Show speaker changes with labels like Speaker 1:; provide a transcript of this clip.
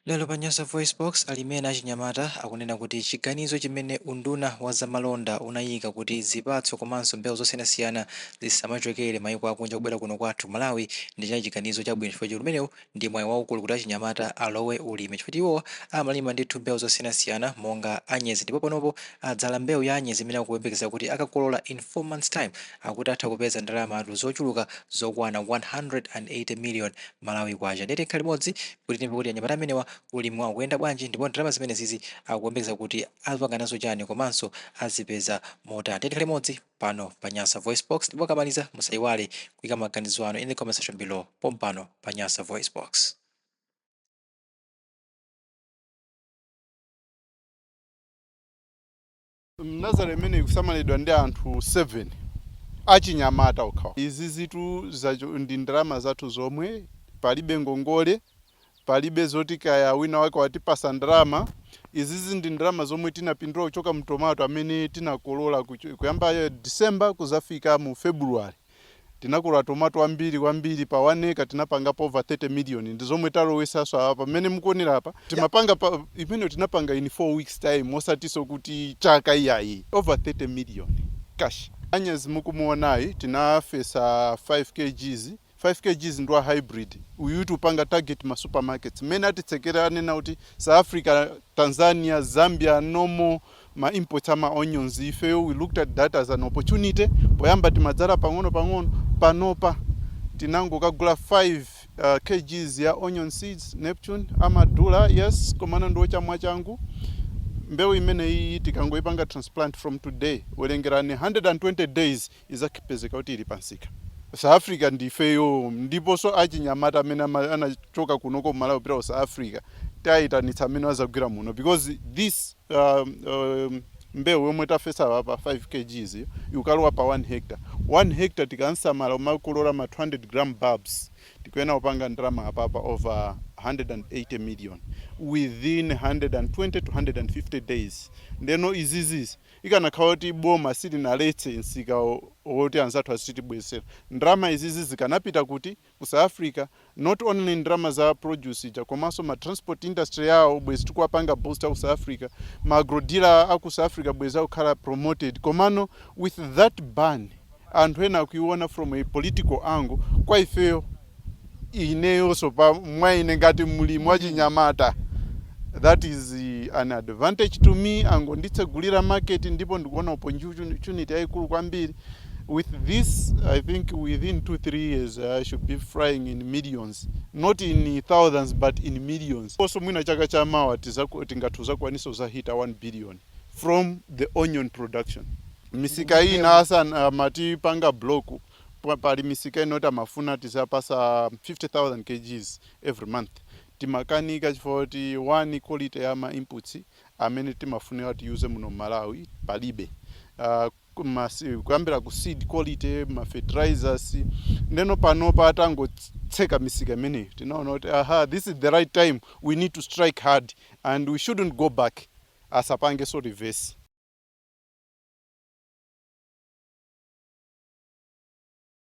Speaker 1: Lero pa Nyasa VoiceBox, alimi ena achinyamata akunena kuti chiganizo chimene unduna wa zamalonda unayika kuti zipatso komanso mbewu zosiyanasiyana zisamachokere mayiko akunja kubwera kuno kwathu Malawi ndi chinali chiganizo chabwino, chifukwa choti umenewu ndi mwayi waukulu kuti achinyamata alowe ulimi, chifukwa iwowa amalima ndithu mbewu zosiyanasiyana monga anyezi. Ndipo panopo adzala mbewu ya anyezi imene akuyembekeza kuti akakolola in 4 months time akuti atha kupeza ndalama zochuluka zokwana 180 million Malawi kwacha. Ndiye tikhale limodzi kuti timve kuti anyamata amenewa ulimi wawo ukuyenda bwanji, ndipo ndalama zimenezizi akuyembekeza kuti azipanga nazo chani komanso azipeza motani. Tikhale limodzi pano pa Nyasa Voice Box, ndipo akamaliza musayiwale kuyika maganizo anu in the comment section below pompano pa Nyasa Voice Box.
Speaker 2: Nursery imene ikusamalidwa ndi anthu 7 achinyamata okhawa. Izi zitu ndi ndalama zathu zomwe, palibe ngongole, palibe zoti kaya wina wake watipasa ndalama. Izizi ndi ndalama zomwe tinapindula kuchoka mu tomato amene tinakolola kuyamba December kuzafika mu February. Tinakolola tomato ambiri kwambiri, pa 1 acre tinapangapo over 30 million. Ndi zomwe talowesaso apa pamene mukuonera apa. Timapanga pa imeneyo tinapanga in 4 weeks time, osatinso kuti chaka iyayi. Over 30 million cash. Anyezi mukumuonayi tinafesa 5 kgs. 5 kgs ndi wa hybrid uyu, tupanga target ma supermarkets mmene atitsekera, anena kuti South Africa, Tanzania, Zambia, no more ma imports ama onions. Ifeyo we looked at that as an opportunity. Poyamba timadzala pang'ono pang'ono, panopa tinangokagula 5 kgs ya onion seeds. Neptune amadula, yes, komano ndi ochamwa changu. Mbewu imeneyi tikangoipanga transplant from today, werengerani 120 days, izapezeka kuti ili pansika. South Africa ndifeyo, ndiponso achinyamata amene anachoka kunoko Malawi kupita ku South Africa tayitanitsa amene azagwira muno, because this mbewu yomwe tafesa pa 5 kgs ikalowa pa 1 hectare. 1 hectare tikansamala umakolola ma 200 gram bulbs, tikuyenera kupanga ndalama apapa over 180 million within 120 to 150 days. Ndeno izizizi ikanakhala kuti boma silinaletse msika woti anzathu azitibwezera ndalama, izizi zikanapita kuti? Ku South Africa. Not only ndalama za produce ija, komanso ma transport industry yawo bwezi tikuwapanga boost aku South Africa, ma agrodealer aku South Africa bwezi akukhala promoted. Komano with that ban, anthu ena akuiona from a political angle. Kwa ifeyo, ineyonso pa mwaine ngati mlimi wachinyamata, that is an advantage to me. Angonditsegulira market, ndipo ndikuona opportunity yayikulu kwambiri. With this, I think within 2 3 years I should be flying in millions, not in thousands but in millions. Also mwina chaka chamawa tingathu zakwanisa zahita 1 billion from the onion production. Misika ina asa matipanga block, pali misika inoti amafuna tizapasa 50,000 kgs every month. Timakanika chifukwa kuti one, quality ya ma inputs amene timafunika tiyuze muno Malawi palibe, kuyambira ku seed quality, ma fertilizers. Ndeno panopa atangotseka misika imeneyo, tinaona kuti aha, this is the right time, we need to strike hard and we shouldn't go back. Asapange so reverse.